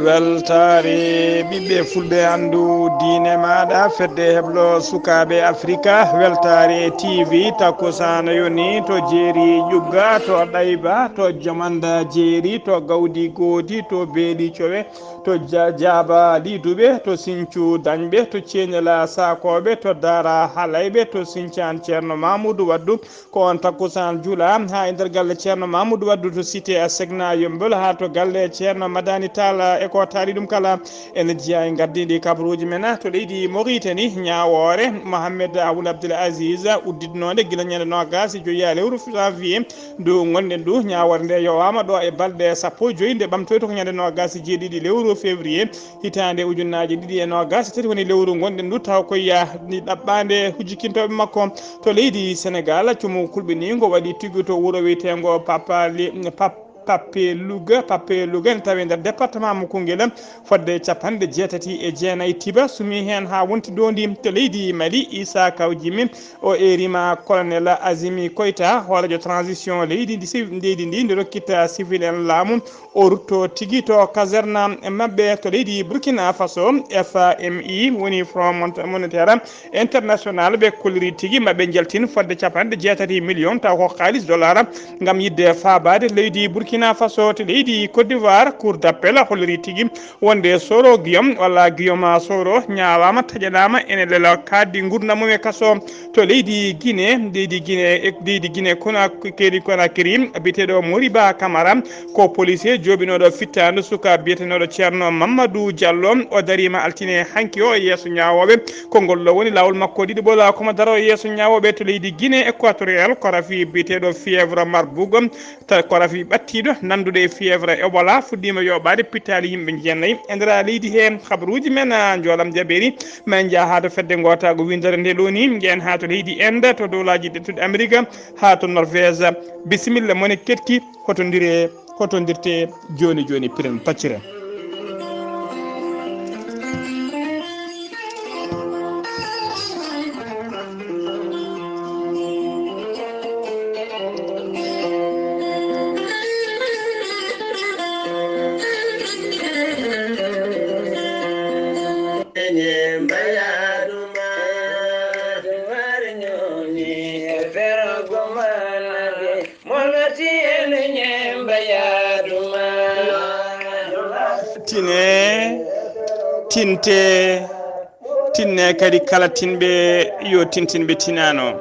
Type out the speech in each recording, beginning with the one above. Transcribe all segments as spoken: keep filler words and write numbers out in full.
Weltaare ɓiɓɓe fulɓe, anndu diine maaɗa, fedde heblo sukaaɓe Afrika, weltaare T V, takkusaan yoni to jeeri ƴugga, to ɗayba, to jomanda jeeri, to gawdi goodi, to beeli cowe, to ja-, jaaba liduɓe, to sincu dañɓe, to ceenela saakooɓe, to daara halayɓe, to sincaan Ceerno Mamudu Waddu, ko on takkusaan juula haa e nder galle Ceerno Mamudu Waddu to cité a Segna Yommbol, haa to galle Ceerno Madani Tall e ko taari ɗum kala. Ene jeyaa e ngardiiɗi kabaruuji men to leydi Mauritanie, ñaawoore Mohamed Wul Abdel Aziz udditnoonde gila ñande noogaas e joyi lewru janvier ndu ngonɗen ndu. Ñaawoore nde yowaama ɗo e balɗe sappo e joyi, nde ɓamtoyta ko ñande noogaas e jeeɗiɗi lewru février. Hitaande ujunnaaje ɗiɗi e noogaas e tati woni lewru ngonɗen ndu, taw ko yahni ɗaɓɓaande hujjikintooɓe makko to leydi Senegaal. Cumu kulɓiniingo waɗi tigi to wuro wiyeteengo Papa Li-, Pap-, Pape Louga, Pape Louga ene tawi nder département mo Koungheul, fodde capanɗe jeetati e jeenayi tiba sumi heen haa wonti doondi to leydi Mali. Issa Kaw Jimmi, o eerima Colonel Azimi Koita, hooreejo transition leydi ndi, leydi ndi, nde rokkitta civil en laamu. O rutto tigi to kaserna maɓɓe to leydi Burkina Faso, F M I, woni Front Mon-, Monetaire International, ɓe kolliri tigi maɓɓe njaltin fodde capanɗe jeetati million, taw ko kaalis dollar, ngam yiɗde faabaade leydi Burkina Faso to leydi Côte d'Ivoire. Cour d'appel holliri tigi wonde Soro Guillaume, walla Guillaume Soro, ñaawaama, taƴanaama ene leela kaaddi ngurndan mum e kaso. To leydi Guinée, leydi Guinée, e leydi Guinée Kona-, Keri Conakry, biyeteeɗo Moriba Camara, ko policier jooɓinooɗo fittaandu suka biyeteeɗo Ceerno Mamadou Diallo. O dariima altine hanki o e yeeso ñaawooɓe. Konngol ɗo woni laawol makko ɗiɗaɓol, ko mo daro e yeeso ñaawooɓe to leydi Guinée Équatoriale, ko rafi biyeteeɗo fièvre Marburg. Tawi ko rafi ɓattiiɗo nannduɗo e fièvre Ebola fuɗɗiima yoɓaade pittaali yimɓe jeenayi e nder leydi hee. Habaruuji men, ah, njoolam jabeeri, men njaha haa to fedde ngootaago winndere nde ɗo ni, njehen haa to leydi Inde, to dowlaaji Dentuɗi Amerik, haa to Norvège. Bisimilla, mone ketki, hotondiree, hotondirtee jooni jooni, piren pacciren. Tine, tinte, tinne kadi kala tinɓe, yo tintin ɓe tinano.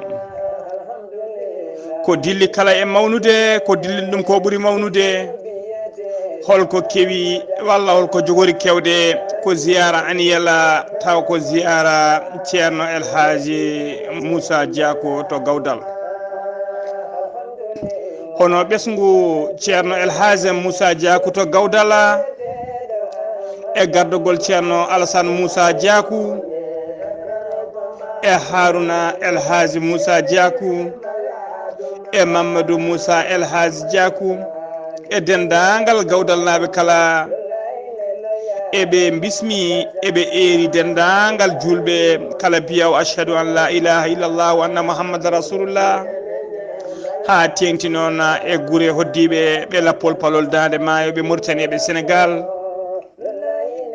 Ko dilli kala e mawnude, ko dilli ɗum ko ɓuri mawnude. Holko kewi walla holko jogori kewde? Ko ziyara aniyela, taw ko ziyara Ceerno El Haaji Moussa Diakou to Gawdal. Hono ɓesngu Ceerno El Haaji Moussa Diakou to Gawdal, e gardagol Ceerno Alassane Moussa Diakou, e Haruna El Haaji Moussa Diakou, e Mamadou Moussa El Haaji Diakou, e denndaangal Gawdalnaaɓe kala, eɓe mbismi, eɓe eeri denndaangal juulɓe kala biyaw ashhadu an la ilaha illallah wa anna Muhammadan Rasulullah, haa teeŋti noon e gure hoddiiɓe ɓe lappol palol Daande Maayo, ɓe Mauritanie, ɓe Senegal.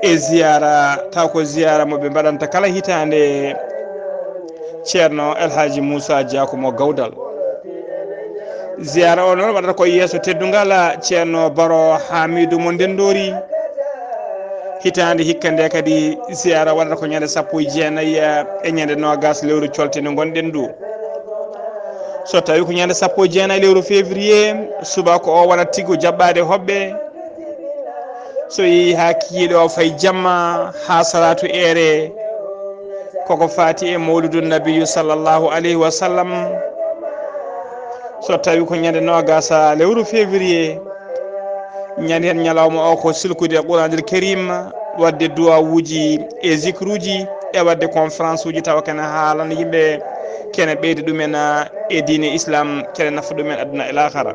E ziyara, taw ko ziyara mo ɓe mbaɗanta kala hitaande Ceerno El Haaji Moussa Diakou mo Gawdal. Ziyara o noon waɗata ko yeeso teddungal Ceerno Baro Hamidou mo Ndenndori. Hitaande hikka nde kadi ziyara waɗata ko ñande sappo e jeenayi e ñande noogas lewru colte ndu ngonɗen ndu. So tawi ko ñande sappo e jeenayi lewru février, subaka o wonat tigi jaɓɓaade hoɓɓe. So yehi haa kikiiɗe o fay jamma haa salaatu eere, koko faati e mawludu Nabiyu sallallahu alayhi wa sallam. So tawi ko ñande noogas lewru février, ñande hen ñalawma o ko silkude Qur'anil Karim, waɗde duwawuuji e zikruuji, e waɗde conférence uji tawa kene haalana yimɓe, kene ɓeyda ɗumen e diine Islam, kene nafa ɗumen aduna e laakhara.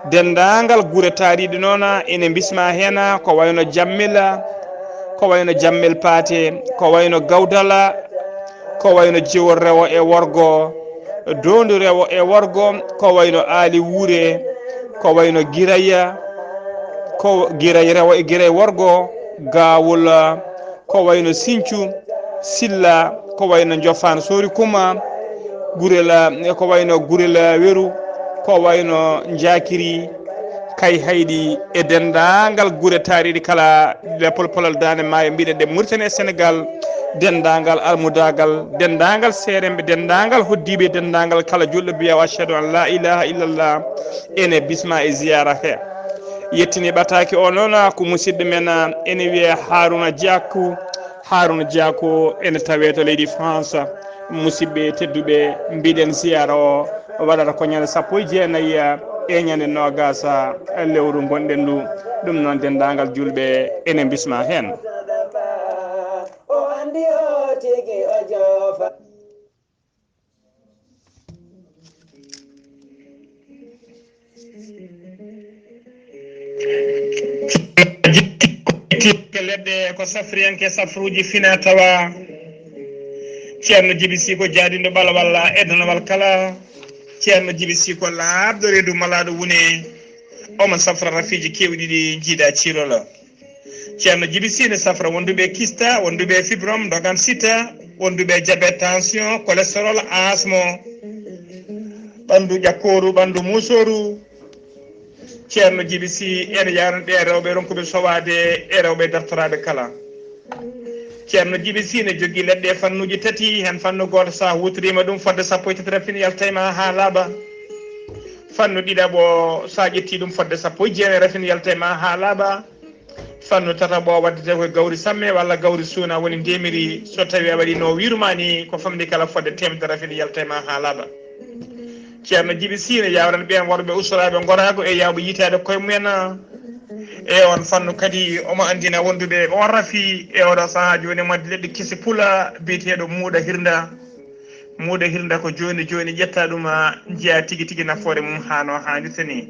Denndaangal gure taariiɗe noon ene mbisma heen, ko wayno Jammel, ko wayno Jammel Paate, ko wayno Gawdala, ko wayno Jiwol Rewo e Worgo, Doondu Rewo e Worgo, ko wayno Aali Wuure, ko wayno Giraya, ko giray rewo e giray worgo, gawol, ko wayno Sincu Silla, ko wayno Jofaan Sori Kuma, Gurel, e ko wayno Gurel Weru, ko wayno Jakiri, Kay Hayɗi, e denndaangal gure taariiɗe kala, le polpolal Daande Maayo, mbiɗen ɗe Mauritanie e Sénégal, denndaangal almudaagal, denndaangal seeremɓe, denndaangal hoddiiɓe, denndaangal kala julɗo biya o ashhadu an la ilaha illallah, ene bisma e ziyara he. Yettini ɓataake o noon ko musidɗo men, ene wiye Haruna Diakou. Haruna Diakou ene tawe to leydi France. Musidɓe tedduɓe, mbiɗen ziyara o waɗata ko ñande sappo e jeenayi e ñande noogas lewru ngonɗen ndu. Ɗum noon denndaangal julɓe ene bisma heen. Leɗɗe ko safriyanke safruuji fina tawa. Ceerno Jibi Si ko jaadindo ɓala walla e danawal kala. Ceerno Jibi Si ko laaɓɗo reedu malaaɗo wune. Omo safra rafiiji keewɗi ɗi jiidaa ciirola. Ceerno Jibi Si ne safra wonduɓe kista, wonduɓe fibrome, dogan sita, wonduɓe diabète, tension, cholestérol, asmo, ɓanndu ƴakkooru, ɓanndu muusooru. Ceerno Jibi Si ene yaaran ɓe rewɓe ronkuɓe sowaade e rewɓe dartoraaɓe kala. Ceerno Jibi Si ne jogii leɗɗe fannuuji tati, heen fannu gooto so a huutoriima ɗum fodde sappo e tati rafin yaltay ma haa laaɓa. Fannu ɗiɗaɓo so a ƴettii ɗum fodde sappo e jeenayi rafin yaltay ma haa laaɓa. Fannu tataɓo waddete ko gawri samme walla gawri suuna woni ndemiri. So tawi a waɗi no wiiruma ni, ko famɗi kala fodde teemedere rafin yaltay ma haa laaɓa. Ceerno Jibi Si ne yawran ɓeen worɓe ustoraaɓe ngoraago e yawɓe yitaade koye mumen. E on fannu kadi omo anndina wonduɓe on rafi e oɗo sahaa jooni mo leɗɗe kesi pula biyeteeɗo muuɗa hirnda. Muuɗa hirnda ko jooni jooni ƴetta ɗum njiya tigi tigi nafoore mum haa no haanirta ni.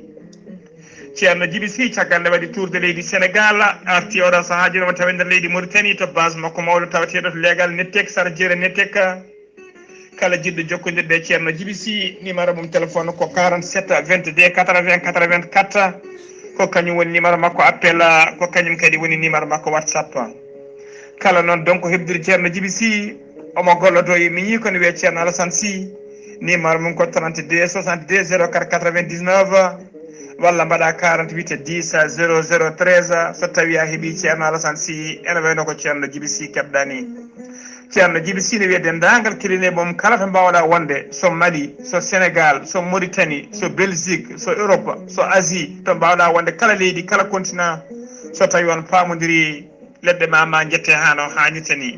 Ceerno Jibi Si caggal nde waɗi tour de leydi Sénégal, arti oɗo sahaa jooni omo tawi nder leydi Mauritanie to base makko mawɗo tawateeɗo to leegal Nettek, Sara Jeere Nettek. Kala jiɗɗo jokkondirde e Ceerno Jibi Si, numéro mum téléphone ko quarante-sept vingt-deux quatre-vingts quatre-vingt-quatre. Ko kañum woni numéro makko appel, ko kañum kadi woni numéro makko WhatsApp. Kala noon donc heɓdiri Ceerno Jibi Si, omo gollodo e miñi kono wiyee Ceerno Alassane Si. Numéro mum ko trente-deux soixante-deux zéro quatre quatre-vingt-dix-neuf, walla mbaɗa quarante-huit dix zéro zéro treize, so tawi a heɓi Ceerno Alassane Si, ene wayno ko Ceerno Jibi Si keɓɗa ni. Ceerno Jibi Si ne wiya denndaangal cabinet mum kala to mbaawɗa wonde, so Mali, so Sénégal, so Mauritanie, so Belgique, so Europe, so Asie, to mbaawɗa wonde kala leydi, kala continent, so tawi on paamondiri, leɗɗe ma, ma njette haa no haanirta ni.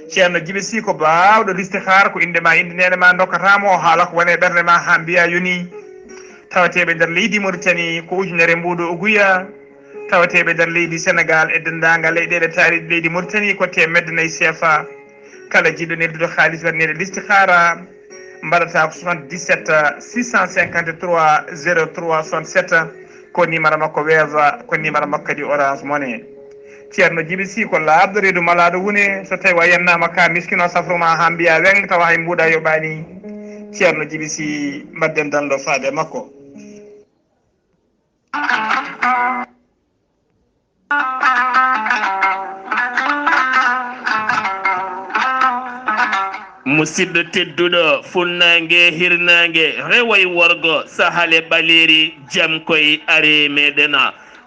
Ceerno Jibi Si ko baawɗo listihara, ko innde ma, innde neene ma ndokkata mo, o haala ko woni e ɓernde ma haa mbiya yoni. Tawateeɓe nder leydi Mauritanie ko ujunere mbuuɗu oguya. Tawateeɓe nder leydi Sénégal e denndaangal leyɗeele taariiɗe leydi Mauritanie ko teemedde nayi C F A. Kala jiɗɗo neldude haalis waɗaneede listihara, mbaɗata ko soixante-dix-sept six cent cinquante-trois zéro trois soixante-sept, ko numéro makko Wave, ko numéro makko kadi Orange Money. Ceerno Jibi Si ko laaɓɗo reedu malaaɗo wune, so tawi a yennaama ka miskino safru ma haa mbiya weng tawa hay mbuuɗa yoɓaani. Ceerno Jibi Si, mbaɗden danndo faade makko. Musidɗo tedduɗo, funnaange, hirnaange, rewo e worgo, sahale ɓaleeri, jam koy ari meɗen.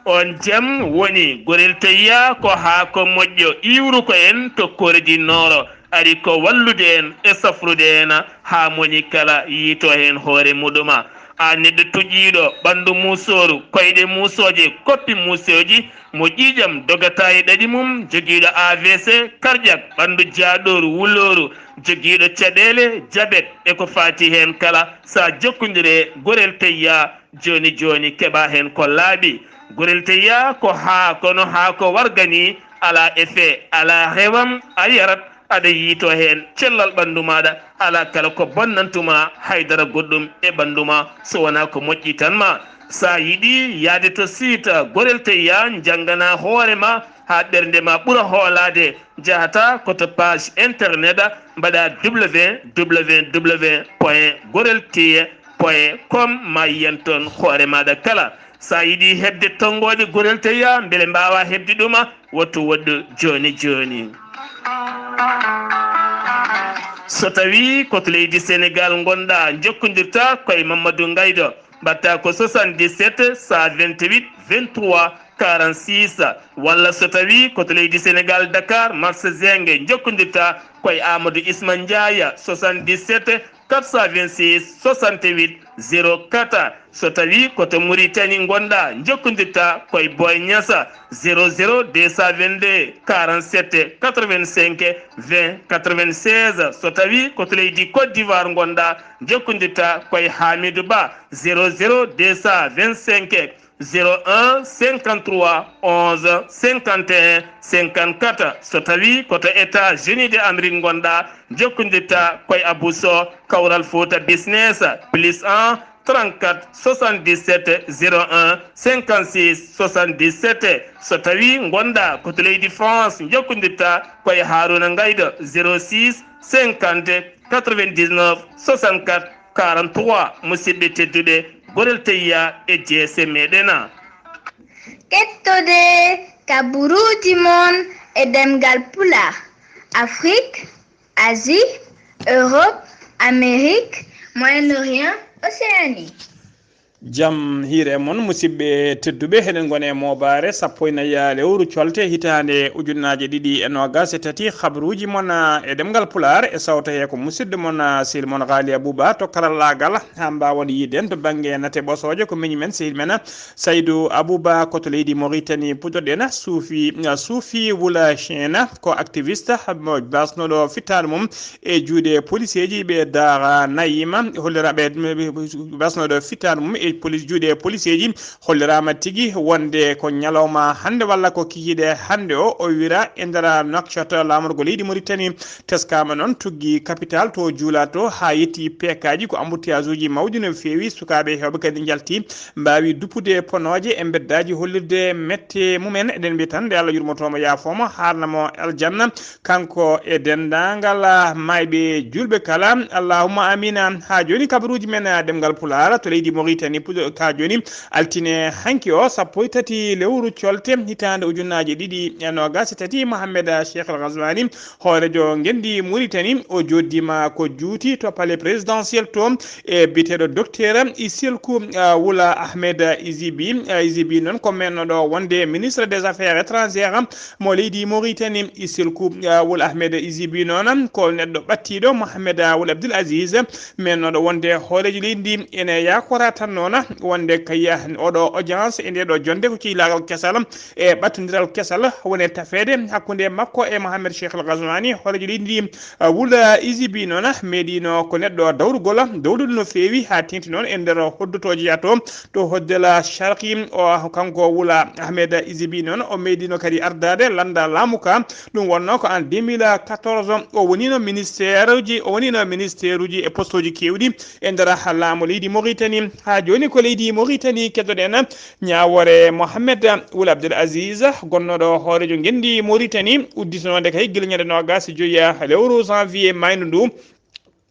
On jam woni Gorel Teyya, ko haako moƴƴo iwruko en to Kordi Nooro, ari ko wallude en e safrude en haa moni kala yiito heen hoore muɗuma. A neɗɗo tuƴiiɗo ɓanndu muusooru, koyɗe muusooje, koppi muusooji, mo ƴiiƴam dogata e ɗaɗi mum, jogiiɗo A V C, cardiaque, ɓanndu jaaɗooru, wulooru, jogiiɗo caɗeele, jabet e ko faati heen kala, so a jokkondire Gorel Teyya, jooni jooni keɓa heen ko laaɓi. Gorel Teyya ko haa kono haa ko warga ni, alaa effet, alaa rewam, a yarat, aɗa yiito heen cellal ɓanndu maaɗa, alaa kala ko bonnantuma haydara goɗɗum e ɓanndu ma, so wonaa ko moƴƴi tan ma. So a yiɗi yahde to site Gorel Teyya, njanngana hoore ma haa ɓernde ma ɓura hoolaade, njahata ko to page internet, mbaɗa www point gorel teyya point com, ma yiyan toon hoore maaɗa kala. So a yiɗi heɓde tonngooɗe Gorel Teya, mbele mbaawa heɓde ɗuma, wottu woɗɗu jooni jooni. So tawii ko to leydi Senegaal ngonɗaa, njokkondirta ko e Mamadou Ngaydo, mbaɗta ko soixante-dix-sept, cent vingt-huit, vingt-trois, quarante-six, walla so tawii ko to leydi Senegaal, Dakar, Marché Zinc, njokkondirta ko e Amadou Isma Ndiaye, soixante-dix-sept, quatre cent vingt-six, soixante-huit, zéro quatre. So tawii ko to Mauritanie ngonɗaa, njokkondirta ko e Boy Niassa, zéro zéro deux cent vingt-deux, quarante-sept, quatre-vingt-cinq, vingt, quatre-vingt-seize. So tawii ko to leydi Côte d'Ivoire ngonɗaa, njokkondirta ko e Hamidou Ba, zéro zéro deux cent vingt-cinq, zéro un cinquante-trois onze cinquante et un cinquante-quatre. So tawii ko to États-Unis de Amérique ngonɗaa, njokkondirta ko e Abou Sow, Kawral Fouta Business, plus un trente-quatre soixante-dix-sept zéro un cinquante-six soixante-dix-sept. So tawii ngonɗaa ko to leydi France, njokkondirta ko e Harouna Ngaydo, zéro six cinquante quatre-vingt-dix-neuf soixante-quatre quarante-trois. Musidɓe tedduɓe, Gorel Teya e jeese meɗen. Kettode kaburuuji mon e ɗemngal Pulaar, Afrique, Asie, Europe, Amérique, Moyen-Orient, Océanie. Jam hiire mon, musidɓe tedduɓe, heɗen ngoni e moobaare sappo e nayi lewru colte hitaande ujunnaaje ɗiɗi e noogaas e tati. Habruuji mon, ah, e ɗemngal Pulaar e sawta he ko musidɗo mon, ah, sehil mon Ghali Abouba to karallaagal, haa mbaawon yiiden to bannge nate ɓosooje ko miñi men, sehil men, Saydou Abouba ko to leydi Mauritanie puɗɗoɗen. Suufi, Suufi Wula Chena ko activiste mo basnoɗo fittaandu mum e juuɗe policeeji ɓe Daara Nayima, holliraaɓe basnoɗo fittaandu mum e police, juuɗe policeeji, holliraama tigi wonde ko ñalawma hannde walla ko kikiiɗe hannde o, o wira e nder Nouakchott laamorgo leydi Mauritanie. Teskaama noon tuggi capital to juulaa to haa yetti peekaaji, ko embouteillage uji mawɗi no feewi, sukaaɓe heewɓe kadi njalti mbaawi duppude ponooje e mbeddaaji hollirde mette mumen. Eɗen mbiya tan nde Allah yurmotoo mo, yaafoo mo, haarna mo aljanna, kanko e denndaangal maayɓe juulɓe kala. Allahumma amina. Haa jooni kabaruuji men ɗemngal Pulaar to leydi Mauritanie puɗɗo haa jooni altine hanki o sappo e tati lewru colte hitaande ujunnaaje ɗiɗi e noogaas e tati, Mohamed Cheikh El Ghazouani, hooreejo ngenndi Mauritanie, o jooɗdiima ko juuti to palais présidentiel to e biyeteeɗo docteur Issilkou, ah, Wula Ahmed Izibi. Ah, Izibi noon ko mennooɗo wonde ministre des affaires étrangères mo leydi Mauritanie. Issilkou, ah, Wula Ahmed Izibi noon ko neɗɗo ɓadtiiɗo Mohamed, ah, Wul Abdel Aziz, mennooɗo wonde hooreejo leydi ndi. Ene yaakora tan noon wonde kay oɗo audience e nde ɗo jonnde ko cehlaagal kesal e ɓattondiral kesal woni e tafeede hakkunde makko e Mohamed Cheikh El Ghazouani, hooreejo leydi ndi. Ah, Wula Izibi noon meeɗiino ko neɗɗo dawrugol, dawrude no feewi haa teeŋti noon e nder hoddotoojo yato to Hoddela Sharqi. O, kanko Wula Ahmed Izibi noon o meeɗiino kadi ardaade lannda laamu ka. Ɗum wonnoo ko en deux mille quatorze o woniino ministère uji, o woniino ministère uji e poste uji keewɗi e nder laamu leydi Mauritanie. Haa jooni ko leydi Mauritanie keddoɗen. Ñaawoore Mohamed Wul Abdel Aziz, gonnooɗo hooreejo ngenndi Mauritanie, udditanoonde kay gila ñande noogaas e joyi lewru janvier maaynu ndu.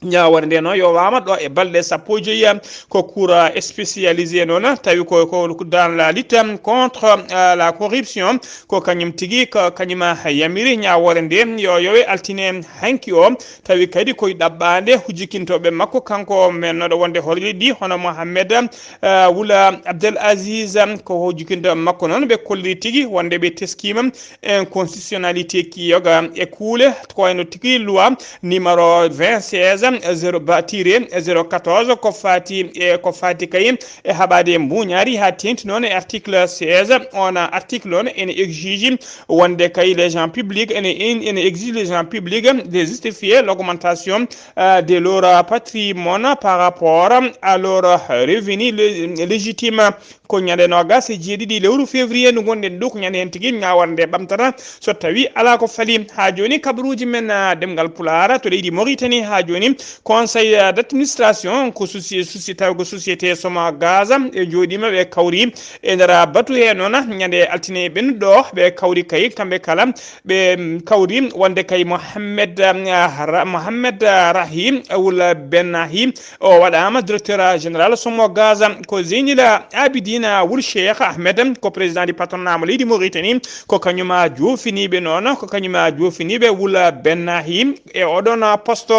Ñaawoore nde noon yowaama ɗo e balɗe sappo e joyi ko cour spécialisé noon, tawi ko, ko dans la lutte contre, euh, la corruption, ko kañum tigi, ko kañum yamiri ñaawoore nde yo yowe altine hanki o, tawi kadi koye ɗaɓɓaande hujjikintooɓe makko, kanko mennooɗo wonde hooreejo leydi ndi, hono Mohamed, eh, Wula Abdel Aziz, ko hujjikintooɓe makko noon ɓe kolliri tigi wonde ɓe teskiima inconstitutionnalité ki yoga e kuule, ko wayno tigi loi numéro vingt-seize zéro ba-, tiré zéro quatorze ko faati e, ko faati kay e haɓaade mbuuñaari haa teeŋti noon e article seize. On article on ene exige wonde kay les gens publics, ene, ene exige les gens publics de justifier l'augmentation, euh, de leur patrimoine par rapport à leur revenu lé-, légitime. Ko ñande noogaas e jeeɗiɗi lewru février ndu ngonɗen ɗo, ko ñande heen tigi ñaawoore nde ɓamtata so tawi alaa ko fali. Haa jooni kabaruuji men, ah, ɗemngal Pulaar to leydi Mauritanie haa jooni Conseil d'administration ko soci- soci- tawi ko société Soma Gaza, ɓe jooɗiima, ɓe kawri e nder batu he noon. Ñande altine ɓennuɗo, ɓe kawri kay kamɓe kala, ɓe mm, kawri wonde kay Mohamed, ah, Ra- Mohamed, ah, Rahim Wul Benahi, o waɗaama directeur général Soma Gaza. Ko Zeynila Abidina Wul Cheikh Ahmed, ko président du patronat mo leydi Mauritanie, ko kañum joofiniiɓe noon, ko kañum joofiniiɓe Wul Benahi e oɗon poste.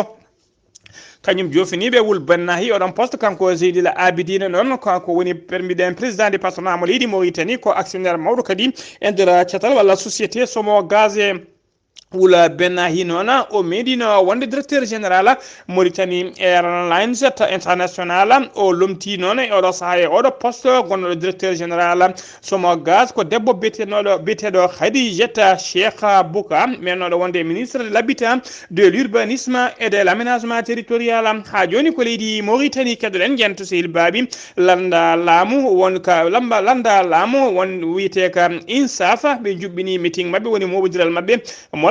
Kañum joofiniiɓe Wul Benahi oɗon poste, kanko Zeynila Abidina noon, kanko woni permiden président du patronat mo leydi Mauritanie, ko actionnaire mawɗo kadi e nder catal walla société Soma Gaza. Wul Benahi noon, o meeɗino wonde directeur général Mauritanie Airlines International. O lomtii noon e oɗo sahaa e oɗo poste gonnoɗo directeur général Soma Gaz, ko debbo biyeteenoɗo, biyeteeɗo Khadijata Cheikh Bouka, meeɗnooɗo wonde ministre de l'habitat, de l'urbanisme et de l'aménagement territorial. Haa jooni ko leydi Mauritanie keɗoɗen, jento sehil baabi, lannda laamu won ka, lamba, lannda laamu won wiyetee ka INSAF, ɓe njuɓɓini meeting maɓɓe, woni mooɓondiral maɓɓe,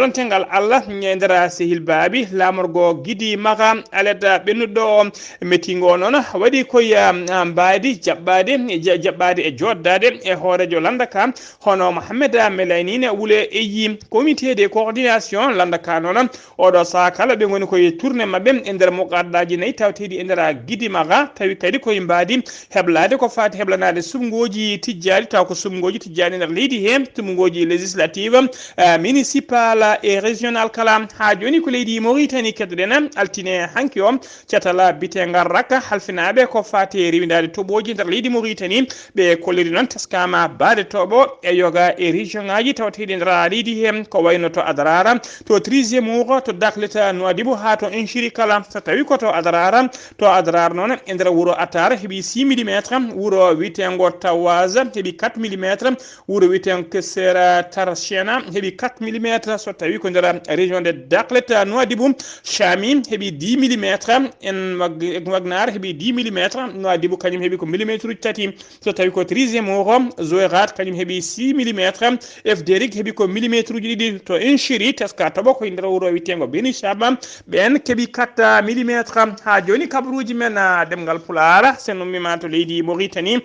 molontengal Allah e nder sehil baabi, laamorgo Gidi Maxa Aleta ɓennuɗo o. Meeting o noon waɗi koye, ah, mbaadi jaɓɓaade, ja- jaɓɓaade e joɗdaade e hooreejo lannda ka, hono Mohamed Melaynine Wule Eyi, comité de coordination lannda ka noon. Oɗo sahaa kala ɓe ngoni koye tournée maɓɓe e nder muqaddaaji nayi tawteeɗi e nder Gidi Maxa, tawi kadi koye mbaadi heblaade ko faati heblanaade suɓngooji tijjaaɗi, taw ko suɓngooji tijjaaɗi nder leydi he, suɓngooji législative, eh, municipal e régional kala. Haa jooni ko leydi Mauritanie keɗoɗen, altine hanki o, catal bitengal Raka halfinaaɓe ko faati e rewindaade toɓooji nder leydi Mauritanie. Ɓe kolliri noon teskama baade toɓo e yoga e région ngaji tawteeɗi nder leydi he, ko wayno to Adrara, to Trizemur, to Dakleta Nouadhibou haa to Inchiri kala. So tawi ko to Adrara, to Adrara noon e nder wuro Atar heɓi six millimetre, wuro witengo Tawaza heɓi quatre millimetre, wuro witengo Kesera Tarshena heɓi quatre millimetre. So tawi ko nder région de Dakleta Nouadhibou, Chami heɓi dix millimetre, en Wag- Wagnar heɓi dix millimetre, Nouadhibou kañum heɓi ko millimetre uji tati. So tawi ko Trizemur, Zoerat kañum heɓi six millimetre, Efderik heɓi ko millimetre uji ɗiɗi. To Inchiri, teska toɓo ko e nder wuro witengo Beni Chaba, ɓen keɓi quatre millimetre. Haa jooni kabaruuji men, ah, ɗemngal Pulaar, sen ummima to leydi Mauritanie,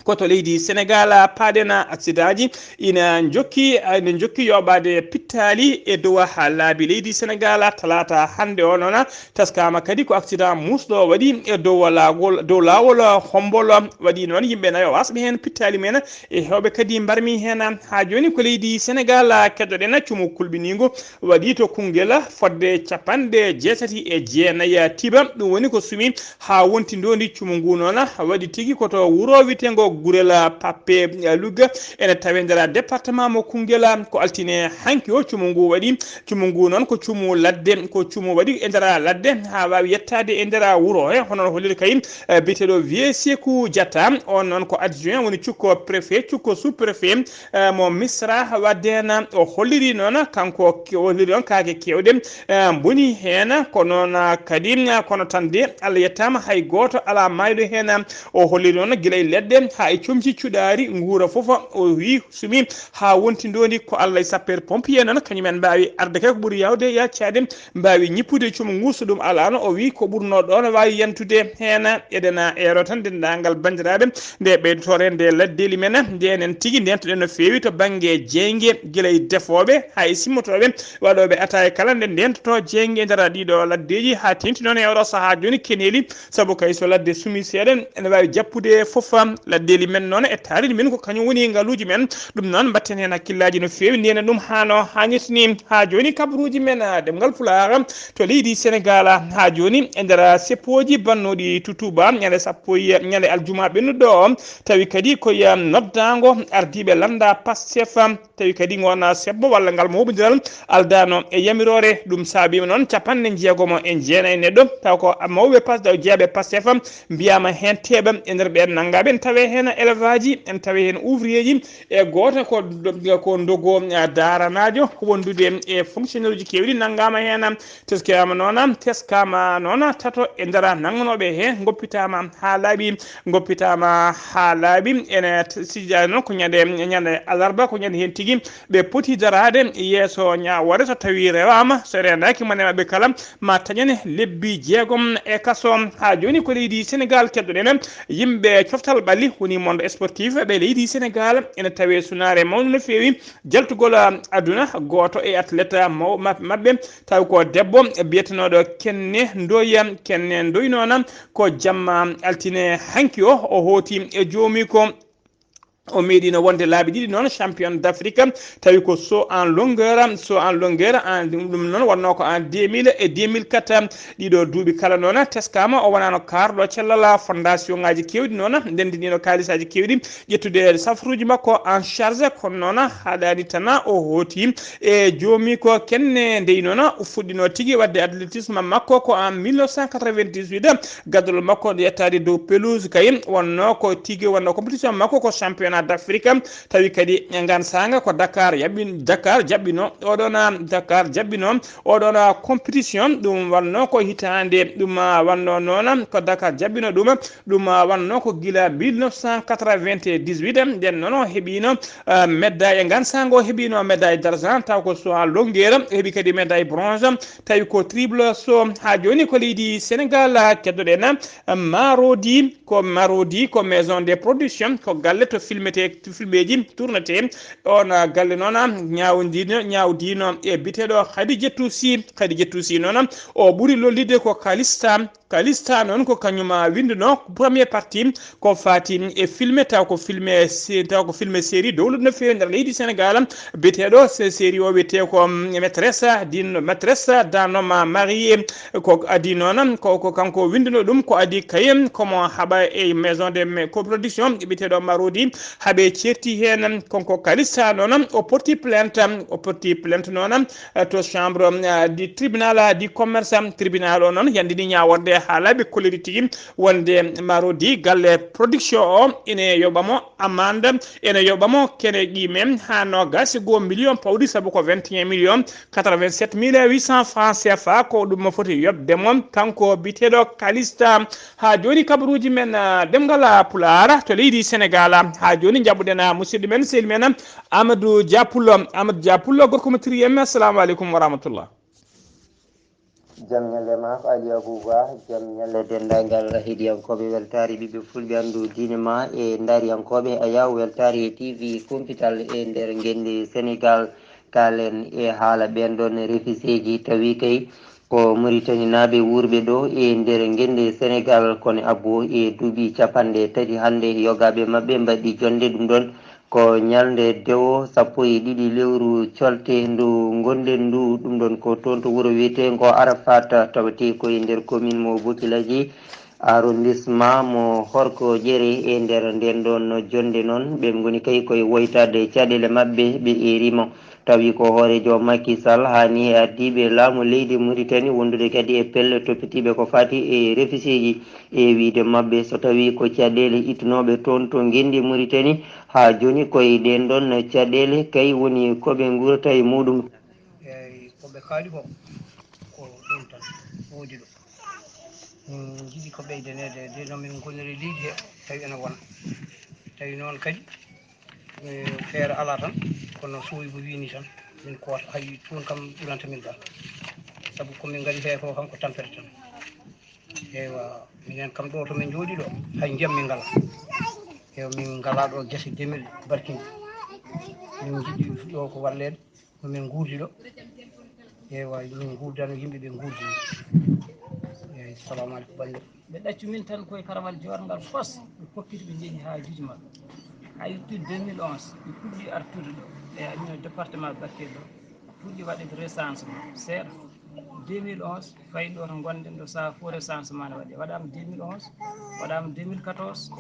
ko to leydi Senegal, ah, paaɗen, ah, accident ji ina njokki, ah, ina njokki yoɓaade pittaali e dow, ah, laabi leydi Senegal, ah, talaata hannde o noon. Taskaama kadi ko accident muusɗo waɗi e dow laawol, dow laawol Hombol. Waɗi noon yimɓe nayo wasɓe heen pittaali men e heewɓe kadi mbarmi heen. Haa jooni ko leydi Senegal keɗoɗen, cumu kulɓiniingu waɗi to Koungheul fodde capanɗe jeetati e jeenayi tiba. Ɗum woni ko sumi haa wonti ndondi. Cumu ngu noon waɗi tigi ko to wuro wiyeteengo Gurel Pape Louga, ene tawe nder département mo Koungheul. Ko altine hanki o cumu ngu waɗi. Cumu ngu noon ko cumu ladde, ko cumu waɗi e nder ladde haa waawi yettaade e nder wuro he, hono no holliri kay, eh, biyeteeɗo Vieux Sékou Diatta. On noon ko adjoint, woni cukko préfet, cukko sous-préfet, eh, mo Misra. Wadde na o holliri noon, kanko ke- o holliri noon kaake keewɗe, eh, mboni heen, ko noon, ah, kadi, ah, kono tan de Allah yettaama, hay gooto alaa maayɗo heen. O holliri noon gila e leɗɗe haa e comci cuɗaari nguura fof, o wii sumi haa wonti ndondi ko Allah e sapeur pompier noon, kañum en mbaawi arde kay ko ɓuri yaawde yaccaade, mbaawi ñippude cumu ngu. So ɗum alaano, o wii ko ɓurnoo ɗoon waawi yantude heen. Eɗen eero tan denndaangal banndiraaɓe nde ɓeydotoore nde laddeeli men, nde enen tigi ndeentoɗen no feewi to bannge jeynge, gila e defooɓe haa e simmotooɓe, waɗooɓe ataaya kala nde ndeentoto jeynge e nder ɗiɗo laddeeji, haa teeŋti noon e oɗo sahaa jooni keneeli. Sabu kay so ladde sumii seeɗa, ene waawi jappude fof. Laddeeli men noon e taariindi men ko kañum woni ngaluuji men. Ɗum noon mbatten heen hakkillaaji no feewi, ndeenan ɗum haa no haanirta ni. Haa jooni kabaruuji men, ah, ɗemngal Pulaar to leydi Senegal. Haa jooni e nder seppooji bannooɗi tutuba, ñande sappo e, ñande aljuma ɓennuɗo o, tawi kadi ko e noddaango ardiiɓe lannda Pastef. Tawi kadi ngoon sebbo walla ngal mooɓondiral aldaano e yamiroore. Ɗum saabiima noon capanɗe njeegomo e jeenayi neɗɗo, taw ko mawɓe Pas- jeyaɓe Pastef mbiyaama heen teeɓa e nder ɓeen nanngaaɓe, ene tawee heen Ena élevage, en tawi heen ouvrier ji, e gooto ko, ko ndogo, ah, daaranaajo wondude e fonctionnaire uji keewɗi nanngaama heen, teskaama noon, teskaama noon tato e nder nannganooɓe heen, ngoppitaama haa laaɓi, ngoppitaama haa laaɓi. Ene t-, sijjaade noon ko ñande, ñande alarba, ko ñande heen tigi ɓe poti daraade yeeso ñaawoore so tawii rewaama, so reendaaki mone maɓɓe kala ma taƴane lebbi jeegom e kaso. Haa jooni ko leydi Senegaal keddoɗen, yimɓe coftal ɓalli woni monde sportif ɓe leydi Senegaal ene tawee sunaare mawnde no feewi jaltugol, ah, aduna. Gooto e athlète maw-, ma-, maɓɓe tawi ko debbo biyetenooɗo Kenne Ndoye. Kenne Ndoye noon ko jamma altine hanki o, o hooti e joomi ko o meeɗino wonde laabi ɗiɗi noon champion d'Afrique, tawi ko saut en longueur, saut en longueur en ɗum, ɗum noon wonnoo ko en deux mille et deux mille quatre. Ɗiɗo duuɓi kala noon teskaama o wonaano kaarɗo cellal fondation ŋaaji keewɗi noon ndenndiniino kaalisaaji keewɗi ƴettude safruuji makko en charge, kono noon haɗaani tan o hooti e joomi ko Kenne Ndoye noon fuɗɗinoo tigi waɗde athlétisme makko ko en mille neuf cent quatre-vingt-dix-huit. Gaddol makko yettaade dow pelouse kay wonnoo ko tigi wonnoo compétition makko ko championnat d'Afrique. Tawi kadi e ngaan saanga ko Dakar yaɓɓin-, Dakar jaɓɓino oɗon, ah, Dakar jaɓɓino oɗon, ah, compétition. Ɗum wonnoo ko hitaande ɗum, ah, wonnoo noon ko Dakar jaɓɓino ɗum. Ɗum, ah, wonnoo ko gila mille neuf cent quatre-vingt-dix-huit. Nden noon o heɓiino, ah, médaille e ngaan saanga o heɓiino médaille d'argent, taw ko saut en longueur, o heɓi kadi médaille bronze. Tawi ko triple saut. Haa jooni ko leydi Senegaal, ah, keddoɗen, ah, Marodi, ko Marodi, ko maison de production, ko galle to filmete, to filmeeji tournete. Oon, ah, galle noon, ah, ñaawdiino, ñaawdiino e biyeteeɗo Khadijatou Sy. Khadijatou Sy noon, ah, o ɓuri lollidde ko Calista. Calista noon ko kañum, ah, winndunoo premier partie ko faati e filme, taw ko filme se-, taw ko filme série dowluɗo no feewi nder leydi Senegaal. Biyeteeɗo se-, série o wiyetee ko, mm, Maîtresse d'une, Maîtresse d'un homme marié. Ko adii noon, ko, ko kanko winndunoo ɗum, ko adii kay, ko mo haɓa e maison de me-, coproduction, biyeteeɗo Marodi, haɓe ceerti heen. Kanko Calista noon, o porti plainte, o porti plainte noon, eh, to chambre, eh, du tribunal, eh, du commerce. Tribunal o noon yanndini ñaaworde haa laaɓi kolliri tigi wonde Marodi galle production o ene yoɓa mo amande, ene yoɓa mo kene qiime haa noogaas e goo million pawɗi, sabu ko vingt et un millions quatre-vingt-sept mille huit cents francs C F A, ko ɗum mo foti yoɓde mo, kanko biyeteeɗo Calista. Haa jooni kabaruuji men, ah, ɗemngal, ah, Pulaar to leydi Senegaal. Haa jooni njaɓɓuɗen, ah, musidɗo men, sehil men, Amadou Dia Pullo. Amadou Dia Pullo, gorko mo Triem, assalamu aleykum wa rahmatullah. Jam ñalle ma, Aliou Abouba, jam ñalle denndaangal heɗiyankooɓe weltaare ɓiɓɓe fulɓe anndu diine ma e ndaariyankooɓe Ayaw weltaare T V kumpital e nder ngenndi Senegaal. Kaalen e haala ɓeen ɗoon refiseeji tawi kay ko Muritaninaaɓe wuurɓe ɗo e nder ngenndi Senegaal, kono abbo e duuɓi capanɗe tati hannde yogaaɓe maɓɓe mbaɗi jonnde ɗum ɗoon. Ko ñalnde dewo sappo e ɗiɗi lewru colte ndu ngonɗen ndu, ɗum ɗoon ko toon to wuro wiyeteengo Arafat, tawetee ko e nder commune mo Bokilaji, arrondissement mo Horko Ƴere. E nder ndeen ɗoon jonnde noon, ɓe ngoni kay koye woytaade caɗeele maɓɓe, ɓe eeri mo. Tawi ko hooreejo Macky Sall haani e ardiiɓe laamu leydi Mauritanie wondude kadi e pelle toppitiiɓe ko faati e refiseeji. E wiyde maɓɓe, so tawii ko caɗeele ittunooɓe toon to ngenndi Mauritanie, haa jooni ko e ɗeen ɗoon caɗeele kay woni ko ɓe nguurata e muuɗum. Eey, ko ɓe kaali ko, ko ɗum tan woodi ɗo. Min njiɗi ko ɓeydaneede, nde no min ngoniri leydi he, tawi ene wona. Tawi noon kadi, eh, feere alaa tan, kono Sohibou wiyi ni tan, min koota, hay toon kam ɓuranta min ga. Sabu ko min ngari he ko kam ko tampere tan. Eywa, minen kam ɗo to min njooɗi ɗo, hay ndiyam min ngalaa. Eywa, min ngalaa ɗo gese demel barkinɗe. Min njiɗi ɗo ko walleede, ko min nguurdi ɗo. Eywa, min nguurdano yimɓe ɓe nguurdi. Eywa, salamu aleykum, banndiraaɓe. Ɓe ɗaccu min tan koye karawal joorngal fos, ɓe kokkiti ɓe njehi haa juuji maɓɓe. Haa yettude deux mille onze, ɓe puɗɗi artude ɗo, e mino département Bakel ɗo, puɗɗi waɗde recensement seeɗa. Deux mille onze, fayi ɗo to ngonɗen ɗo, sahaa fof recensement ne waɗi. Waɗaama deux mille onze, waɗaama deux mille quatorze,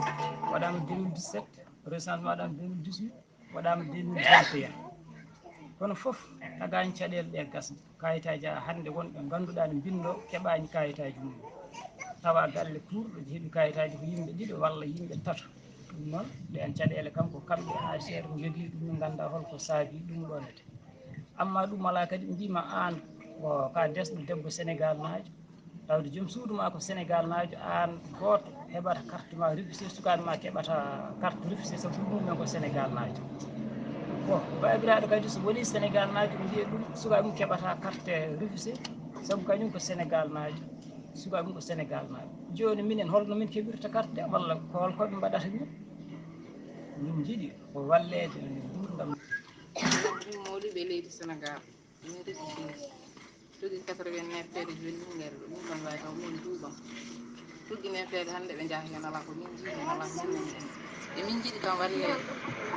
waɗaama deux mille dix-sept, recensement waɗaama deux mille dix-huit, waɗaama deux mille vingt et un. Kono fof tagaani caɗeele ɗe gasde. Kayitaaji haa hannde wonɓe ngannduɗaa ne mbinndoo keɓaani kayitaaji mum. Tawa galle kuurɗo heɓi kayitaaji ko yimɓe ɗiɗo walla yimɓe tato. Noon ɗeen caɗeele kam ko kamɓe A H R njogii ɗum, min nganndaa hol ko saabii ɗum ɗoon ete. Amma ɗum alaa kadi mbiyma aan ko ka desɗo debbo Senegal naajo, tawde joom suudu ma ko Senegal naajo, aan gooto heɓata carte ma refusé, sukaaɓe ma keɓata carte refusé sabu ɗum ɗum ko Senegal naajo. Bon, baabiraaɗo kadi so woni Senegal naajo, mbiye ɗum sukaaɓe mum keɓata carte refusé sabu kañum ko Senegal naajo, sukaaɓe mum ko Senegal naajo. Jooni minen holno min keɓirta carte walla ko hol ko ɓe mbaɗata min? Min njiɗi ko walleede no nguurndam. Min mawliɓe leydi Senegal. Min refugee. Tuggi quatre-vingt-neuf feere jooni min ngari ɗo. Min kam waawi taw min duuɓam. Tuggi neuf feere hannde ɓe njaha heen alaa ko min njii heen alaa ko min nani heen. E min njiɗi kam walleede.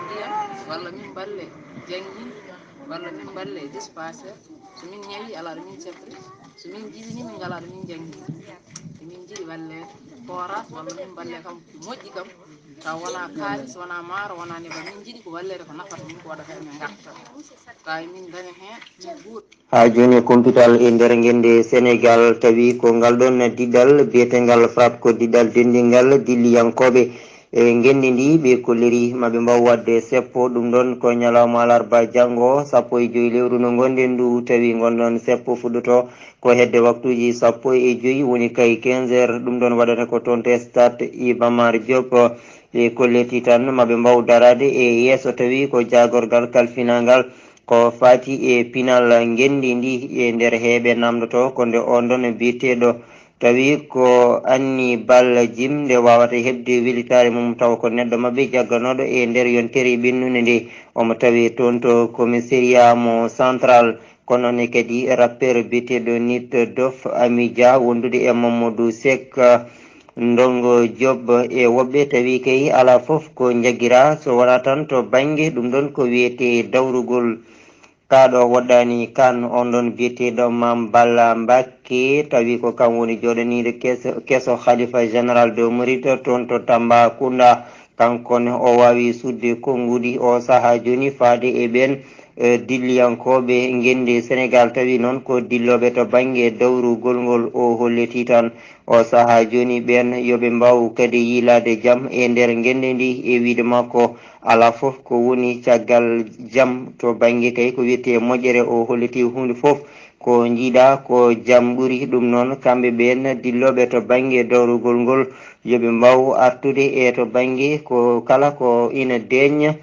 Ndiyam walla min mballe janngin walla min mballe dispensaire. So min ñawi alaa ɗo min cefri. So min jiwini min ngalaa ɗo min njanngi. E min njiɗi walleede. Forage walla min mballe kam moƴƴi kam. Taw wonaa kaalis, wonaa maaro, wonaa nebam. Min njiɗi ko walleede ko nafata min, ko waɗata min ngarta. Taw min ndaña heen, min guura. Haa jooni e kumpital e nder ngennde Senegal, tawi ko ngal ɗoon diɗal biyetengal FRAPP ko diɗal denndiingal dilliyankooɓe e ngenndi ndi. Ɓe kolliri ma ɓe mbaaw waɗde seppo, ɗum ɗoon ko ñalawma alarba janngo, sappo e joy lewru no ngonɗen ndu, tawi ngon ɗoon seppo fuɗɗoto ko hedde waktuuji sappo e joy, woni kay quinze heures. Ɗum ɗoon waɗata ko toon to stade Iba Mar Diop. Ɓe kolliti tan ma ɓe mbaaw daraade e yeeso, tawi ko jaagorgal kalfinaangal ko faati e pinal ngenndi ndi. E nder heeɓe namdoto ko nde on ɗoon biyeteeɗo tawi ko Anni Balla Jim nde wawata heɓde welitaare mum, tawa ko neɗɗo maɓɓe jagganooɗo e nder yontere ɓennunde nde. Omo tawi toon to commissariat mo central, kono ne kadi rappeur biyeteeɗo Nit Dof Ami Dia wondude e Mamadou Seck, Ndongo Diop e woɓɓe tawi kay alaa fof ko njaggira so wonaa tan to bannge ɗum ɗoon ko wiyetee dawrugol. Kaa ɗo woɗɗaani kaan, on ɗoon biyeteeɗo Maam Balla Mbakke, tawi ko kam woni jooɗaniiɗo keso, keso Khalifa Général de Mouride toon to Tambacounda. Kanko ne, o waawi sudde konnguɗi o sahaa jooni faade e ɓeen, e, dilliyankooɓe ngenndi Senegal, tawi noon ko dillooɓe to bannge dawrugol ngol. O holliti tan o sahaa jooni ɓeen yo ɓe mbaaw kadi yiilaade jam e nder ngenndi ndi, e wiyde makko alaa fof ko woni caggal jam to bannge kay ko wiyetee moƴƴere. O holliti huunde fof ko njiiɗa ko jam ɓuri ɗum. Noon kamɓe ɓeen dillooɓe to bannge dawrugol ngol yo ɓe mbaaw artude e to bannge ko kala ko ina deeƴna.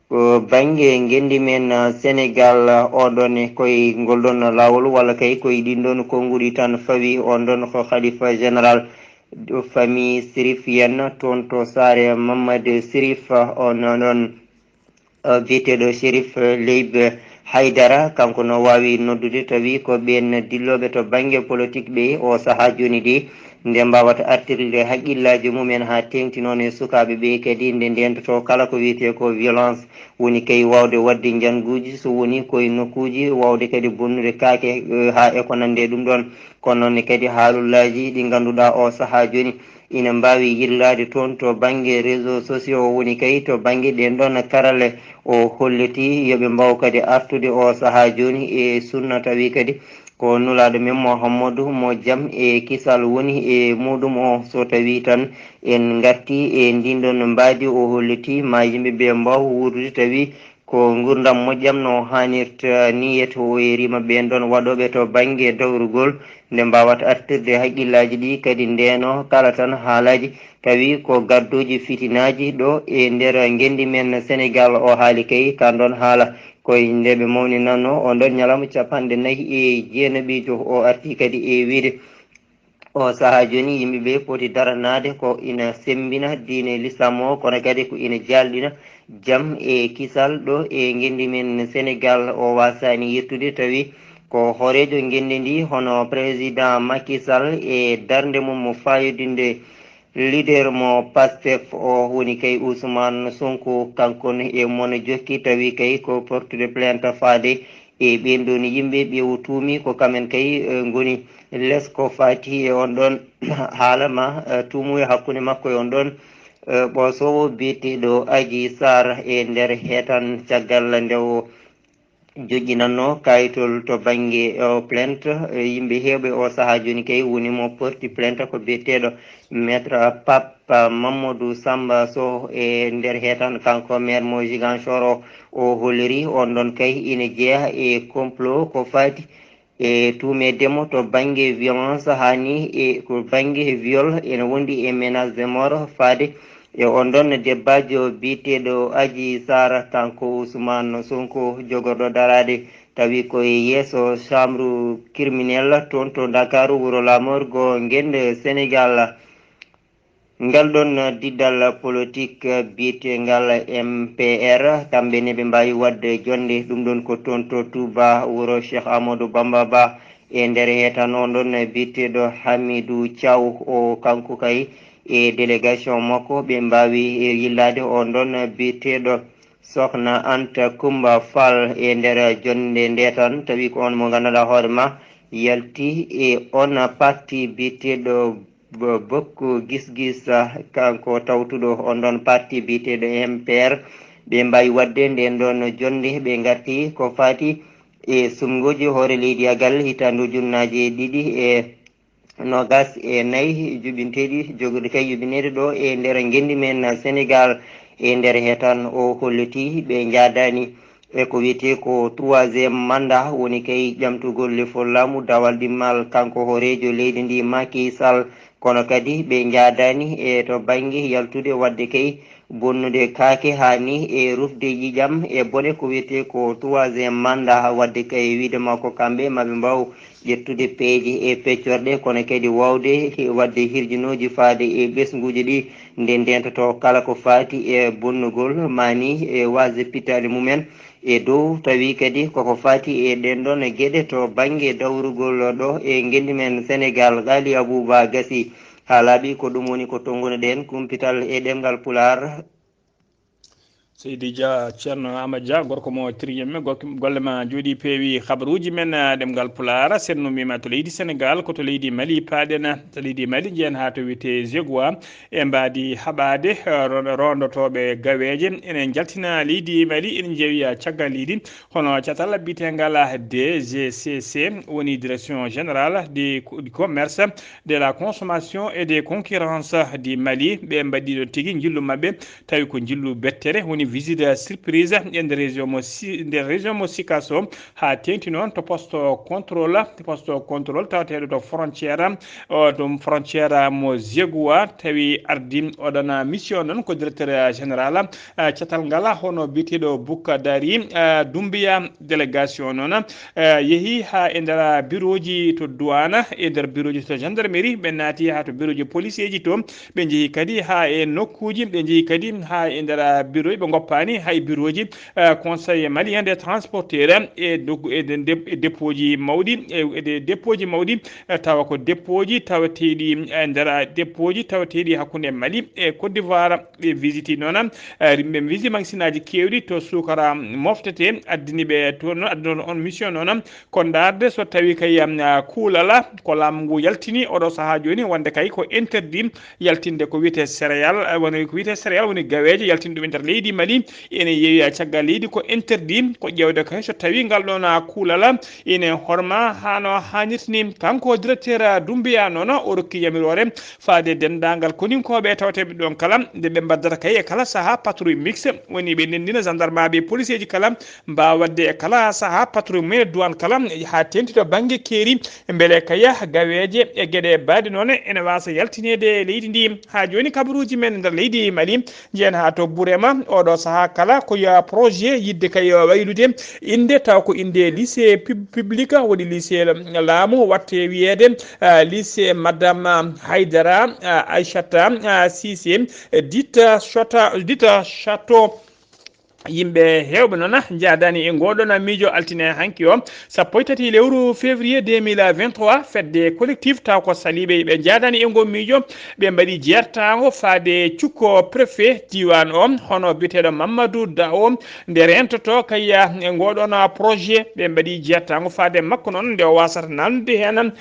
Ko bannge ngenndi men, ah, Senegal, ah, oɗon e koye ngol ɗoon laawol walla kay koye ɗin ɗoon konnguɗi tan fawi. On ɗoon ko Khalifa Général de famille Sérifienne toon to saare Mamadou Sérif, ah, on ɗoon, ah, biyeteeɗo Chérif, ah, Leybe Haydara, kanko no waawi noddude tawi ko ɓeen dillooɓe to bannge politik ɓe o sahaa jooni de. Nde mbaawata artirde haqqillaaji mumen haa teeŋti noon e sukaaɓe ɓe kadi nde ndeentoto kala ko wiyetee ko violence, woni kay waawde waɗde njannguuji so woni koye nokkuuji, waawde kadi bonnude kaake, eh, haa e ko nanndi e ɗum ɗoon. Kono noon ne kadi haalullaaji ɗi ngannduɗaa o sahaa jooni ina mbaawi yillaade toon to bannge réseaux sociaux, woni kay to bannge ɗeen ɗoon karalle. O holliti yo ɓe mbaaw kadi artude o sahaa jooni e sunna tawi kadi ko Nulaaɗo men Muhammadu mo jam e kisal woni e muuɗum o. So tawii tan en ngartii e ndiin ɗoon mbaadi, o holliti ma yimɓe ɓe mbaaw wuurdude tawi ko nguurndam moƴƴam no haanirta nii. Yeto o yeeriima ɓeen ɗoon waɗooɓe to bannge dawrugol nde mbaawata artirde haqqillaaji ɗi kadi ndeeno kala tan haalaaji tawi ko gadduuji fitinaaji ɗo e nder ngenndi men Senegal. O haali kay kaan ɗoon haala ko e nde ɓe mawninannoo on ɗoon ñalawma capanɗe nayi e jeenaɓiijo. O artii kadi e wiyde o sahaa jooni yimɓe ɓe poti daranaade ko ina semmbina diine Lislaam o, kono kadi ko ina jaalɗina jam e kisal ɗo e ngenndi men Senegal. O waasaani yettude tawi ko hooreejo ngenndi ndi hono Président Macky Sall e darnde mum mo faayodinde leader mo Pastef o woni kay Ousmane Sonko, kanko ne e mon jokki tawi kay ko portude plainte faade e ɓeen ɗoon yimɓe ɓe o tuumi ko kamen kay, eh, ngoni les ko faati e on ɗoon haala ma, eh, tuumuya hakkunde makko e on ɗoon, eh, ɓoosoowo biyeteeɗo Adji Sarr e nder heetan caggal nde o joƴƴinannoo kaayitol to bannge o plainte. Yimɓe heewɓe o sahaa jooni kay woni mo porti plainte ko biyeteeɗo maître Pape Mamadou Samba Sow e nder hetan kanko maire mo Ziguinchor o. O holliri on ɗon kay ina jeeya e complot ko faati e tuumeede mo to bannge violence, haa ni e ko bannge viol ene wondi e menace de mort faade e on ɗon debbajo biyeteeɗo Aji Sara kanko Ousmane Sonko jogorɗo daraade tawi ko e yeeso chambre criminel toon to Ndakaaru wuro Lamorgo ngennde Senegal. Ngal ɗon diɗɗal politik biyeteengal M P R, kamɓe ne ɓe mbaawi waɗde jonnde ɗum ɗon ko toon to Touba wuro Cheikh Amadou Bamba Ba. E nder hetan on ɗon biyeteeɗo Hamidou Thiaw o kanko kay e délégation makko ɓe mbaawi yillaade on ɗon biyeteeɗo Sokhna Anta Kumba Fall e nder jonnde nde tan tawi ko on mo ngannduɗaa hoore ma yalti e on parti biyeteeɗo Bokk Gis Gis, kanko tawtuɗo on ɗon parti biyeteeɗo M P R. Ɓe mbaawi waɗde nden ɗon jonnde ɓe ngarti ko faati e suɓngooji hoore leydi agal hitaande ujunnaaje ɗiɗi e noogas e nayi juɓɓinteeɗi jogorɗi kay yuɓɓineede ɗo e nder ngenndi men Senegal. E nder hetan o holliti ɓe njaadaani e ko wiyetee ko troisième mandat woni kay ƴamtugol lefol laamu dawal ɗimmal kanko hooreejo leydi ndi Macky Sall. Kono kadi ɓe njaadaani e to bannge yaltude waɗde kay bonnude kaake haa ni e rufde ƴiiƴam e bone ko wiyetee ko troisième mandat. Waɗde kay wiyde makko kamɓe maɓe mbaaw ƴettude peeje e peccorɗe kono kadi waawde waɗde hirjinooji faade e ɓesnguuji ɗi nde ndentoto kala ko faati e bonnugol maa ni e waasde pittaali mumen e dow tawi kadi koko faati e ɗen ɗon geɗe to bannge dawrugol ɗo e ngenndi men Senegal. Ghali Abouba Gassi haa laaɓi ko ɗum woni ko tonngunoɗen kumpital e ɗemngal Pulaar. Seydi Dia, Ceerno Aamadu Dia, gorko mo Tiriyemme, golle ma njooɗii peewi. Habaruuji men ɗemngal Pulaar, senno mbiyma to leydi Senegal, ko to leydi Mali paaɗen. To leydi Mali njeyen haa to wiyetee Zegoa e mbaadi haɓaade rondotooɓe gaweeje ene njaltina leydi Mali, ene njeeya caggal leydi. Hono catal biyeteengal D G C C woni Direction Générale du Commerce, de la Consommation et des Concurrences du Mali, ɓe mbaɗi ɗo tigi njillu maɓɓe tawi ko njillu bettere woni visite surprise e nder région mo nder région mo Sikasso haa teeŋti noon to poste contrôle poste contrôle tawateeɗo to frontière o ɗum frontière mo Zegoa tawi ardi oɗon mission noon ko directeur général catal ngal hono biyeteeɗo Bukka Dari Dumbiya délégation noon yehi haa e nder birooji to douane e nder birooji to gendarmerie ɓe naati haa to birooji policeeji to ɓe njehi kadi haa e nokkuuji ɓe njehi kadi haa e nder birooji ɓe ngoppaani hay birooji conseil malien des transporteurs e doggu e depooji mawɗi e depooji mawɗi tawa ko depooji tawateeɗi e nder depooji tawateeɗi hakkunde Mali e Côte d'Ivoire ɓe visiti noon rimɓe misi magasinaji kewɗi to sukara moftete addini ɓe toon noon addinoɗo on mission noon ko ndaarde so tawi kay kuulala ko laamu ngu yaltini oɗo sahaa jooni wonde kay ko interdit yaltinde ko wiyetee céréal woni ko wiyetee céréal woni gaweeje yaltinde ɗum e nder leydi Mali ene yeewi e caggal leydi ko interdit ko ƴeewde kay so tawi ngal ɗoon kuulala ene horma hano haanirta ni kanko directeur Dumbiya noon o rokki yamiroore faade denndaangal koninkooɓe tawteeɓe ɗoon kala nde ɓe mbaddata kay e kala sahaa patrouille mixte woni ɓe ndenndina gendarmeɓe policeeji kala mbaawa waɗde e kala sahaa patrouille mumen e douane kala haa teeŋti to bannge keeri mbele kaya gaweeje e geɗe baɗe noon ene waasa yaltineede e leydi ndi haa jooni kabaruuji men nder leydi Mali njeyen haa to Burema oɗo sahaa kala ko yo projet yidde kay waylude innde taw ko innde lycée public woni lycée laamu watte wiyeede lycée madame Haydara Aïchata Cissé dita chata dita château yimɓe heewɓe noon njaadaani e ngooɗoon miijo altine hanki o sappo e tati lewru février deux mille vingt-trois fedde collectif taw ko saliiɓe ɓe njaadaani e ngoo miijo ɓe mbaɗi jeertaango faade cukko préfet diiwaan o hono biyeteeɗo Mamadou Da o nde rentotoo kayya e ngooɗoon projet ɓe mbaɗi jeertaango faade makko noon nde o waasata nannude heen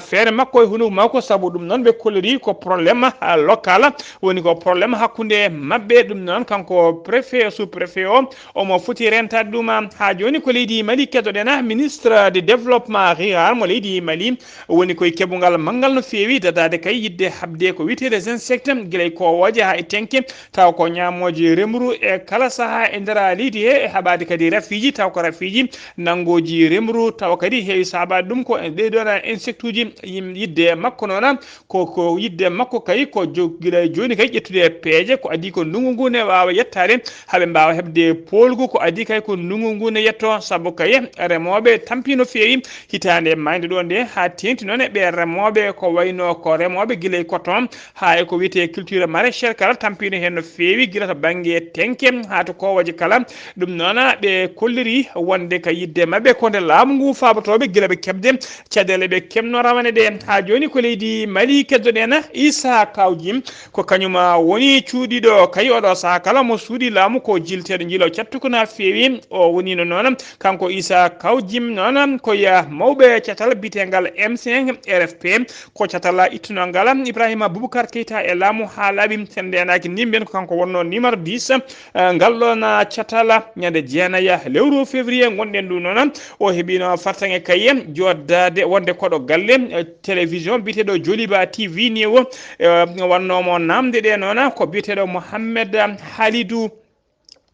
feere makko e hunuko makko sabu ɗum noon ɓe kolliri ko problème local woni ko problème hakkunde maɓɓe ɗum noon kanko préfet sous préfet o, omo foti rentaade ɗum. Haa jooni ko leydi Mali keddoɗen, ministre de développement rural mo leydi Mali woni koye keɓungal manngal no feewi dadaade kay yiɗde haɓde ko wiyetee les insectes, gila e koowooje haa e tenke, taw ko ñaamooje remru e kala sahaa e nder leydi he, e haɓaade kadi rafiiji, taw ko rafiiji nanngooji remru, taw kadi heewi sabaade ɗum ko e ɗee ɗoon insectuuji. Yim-, yiɗde makko noon, ko, ko yiɗde makko kay ko jo-, gila e jooni kay ƴettude peeje, ko adii ko ndunngu ngu ne waawa yettaade, haa ɓe mbaawa heɓde poolgu, ko adii kay ko ndunngu ngu ne yetto, sabu kay remooɓe tampii no feewi hitaande maayde ɗo nde, haa teeŋti noon e ɓee remooɓe, ko wayno ko remooɓe gila e coton, haa e ko wiyetee culture maraîchère kala tampiino heen no feewi, gila to bannge tenke haa to koowooje kala. Ɗum noon, ɓe kolliri wonde ka yiɗde maɓɓe ko nde laamu ngu faabotooɓe gila ɓe keɓde caɗeele ɓe keɓno rawane ɗe. Haa jooni ko leydi Mali keddoɗen, Issa Kawjim ko kañum woni cuuɗiiɗo kay oɗo sahaa kala mo suuɗii laamu ko jilteeɗo njilo cattuko na feewi. O woniino noon, kanko Issa Kawjim noon, ko ya mawɓe catal biyeteengal M cinq R F P, ko catal ittunoo ngal Ibrahima Boubacar Keita e laamu haa laaɓi. Sen ndeenaaki ni mbiyen ko kanko wonnoo numéro dix, eh, ngal ɗoon catal ñande jeenaya lewru février ngonɗen ɗum noon. O heɓino fartaŋŋe kay jooɗdaade wonde koɗo galle, eh, télévision biyeteeɗo Joliba T V News, eh, wannoo mo naamnde ɗe noon ko biyeteeɗo Mohammed Halidou.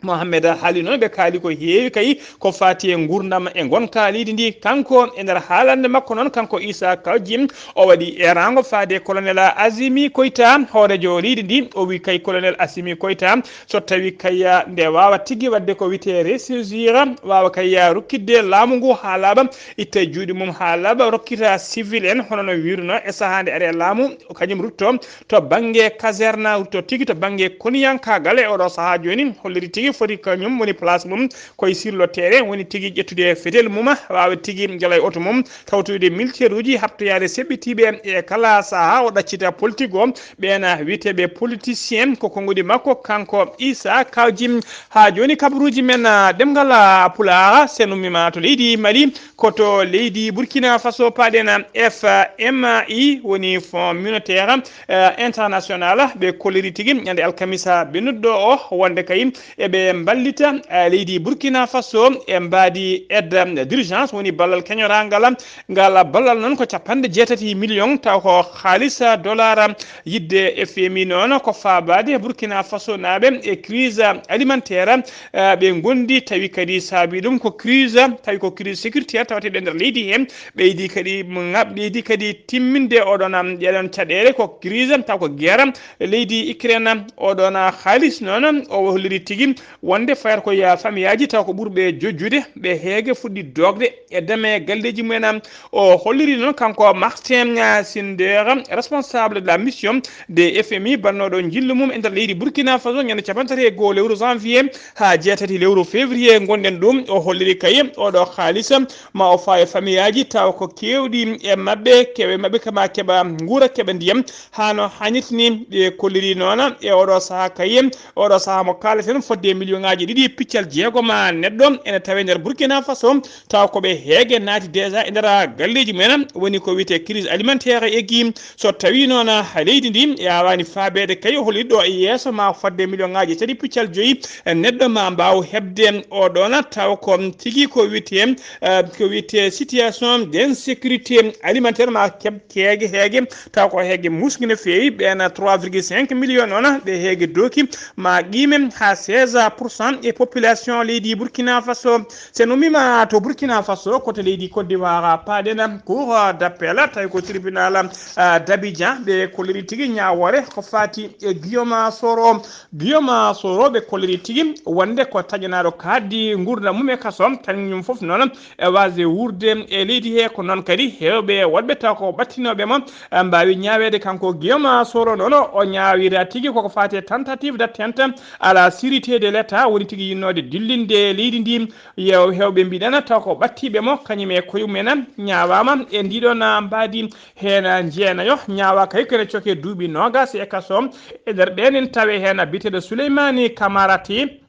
Mohammed Hali noon ɓe kaali ko heewi kay ko faati e nguurndam e ngonka leydi ndi. Kanko e nder haalande makko noon, kanko Issa Kawjim, o waɗi eeraango faade colonel Assimi Koita, hooreejo leydi ndi. O wi kay colonel Assimi Koita, so tawi kay nde waawa tigi waɗde ko wiyetee ressaisir, waawa kay rokkitde laamu ngu haa laaɓa, itta e juuɗe mum haa laaɓa, rokkita civil en, hono no wiiruno e sahaa nde ari e laamu, kañum rutto to bannge caserne, rutto tigi to bannge koniyankaagal. E oɗo sahaa jooni holliri tigi foti kañum woni place mum koye sur le terrain, woni tigi ƴettude fetel mum, waawa tigi jala e oto mum, tawtoyde militaire uji, haɓtoyaade seɓɓitiiɓe e kala sahaa. O ɗaccita politique o, ɓeena wiyeteeɓe politicien, ko konnguɗi makko kanko Issa Kawjim. Haa jooni kabaruuji men, ah, ɗemngal, ah, Pulaar, sen ummiima to leydi Mali, ko to leydi Burkina Faso paaɗen. F M I woni Fonds Monétaire, eh, International, ɓe kolliri tigi ñande alkamisa ɓennuɗo o wonde kay eɓe mballita, eh, leydi Burkina Faso e mbaadi aide d'urgence, woni ballal keñorangal. Ngal ballal noon ko capanɗe jeetati million, taw ko haalis dollar yiɗde F M I noon ko faabaade Burkina Faso naaɓe e crise alimentaire, eh, ɓe ngondi, tawi kadi saabi ɗum ko crise, tawi ko crise sécuritaire tawteɗo e nder leydi he. Ɓeydi kadi ŋaɓ-, ɓeydi kadi timminde oɗon, am, ɗeɗon caɗeele ko crise, taw ko guerre leydi Ukraine. Oɗon haalis noon o holliri tigi wonde fayata ko ya famiyaaji taw ko ɓurɓe jojjude, ɓe heege fuɗɗi doogde e dame galleeji mumen. O holliri noon kanko Martin, ah, Sinder, responsable de la mission de F M I, bannooɗo njillu mum e nder leydi Burkina Faso ñande capanɗe tati e goo lewru janvier haa jeetati lewru février ngonɗen ɗum. O holliri kay oɗo haalis ma o faa e famiyaaji taw ko keewɗi e maɓɓe, keewe maɓɓe kama keɓa nguura, keɓa ndiyam haa no haanirta ni. Ɓe kolliri noon e oɗo sahaa kay, oɗo sahaa mo kaaleten fodde million ŋaaji ɗiɗi piccal jeegom neɗɗo ene tawe nder Burkina Faso, taw ko ɓe heege naati déjà e nder galleeji mumen, woni ko wiyetee crise alimentaire eggi. So tawi noon leydi ndi yaawaani faabeede kay, o holli ɗo e yeeso ma fodde million ŋaaji tati piccal joyi neɗɗo ma mbaaw heɓde o ɗoon, taw ko tigi ko wiyetee, eh, ko wiyetee situation d'insécurité alimentaire ma keɓ keege heege, taw ko heege musgi no feewi, ɓeen trois virgule cinq million noon ɓe heege dooki ma qiime haa seize pour cent e population leydi Burkina Faso. Sen ummiima to Burkina Faso, ko to leydi Côte d'Ivoire paaɗen, cour d'appel, tawi ko tribunal, ah, d'Abidjan, ɓe kolliri tigi ñaawoore ko faati e Guillaume Soro. Guillaume Soro ɓe kolliri tigi wonde ko taƴanaaɗo kaaɗdi nguurndam mum e kaso, tan ñum fof noon e waasde wuurde e leydi he. Ko noon kadi heewɓe woɗɓe taw ko ɓattinooɓe mo, eh, mbaawi ñaaweede. Kanko Guillaume Soro noon o ñaawira tigi koko faati e tentative d'atteinte à la sûreté de l'État, woni tigi yinnoode dillinde leydi ndi. Yew-, heewɓe mbiɗana taw ko ɓattiiɓe mo, kañum e koye mumen ñaawaama e ndiɗon mbaadi heen jeenayo, ñaawaaka e kene coke duuɓi noogas e kaso. E nder ɓeen en tawi heen biyeteeɗo Souleymani Kamarati.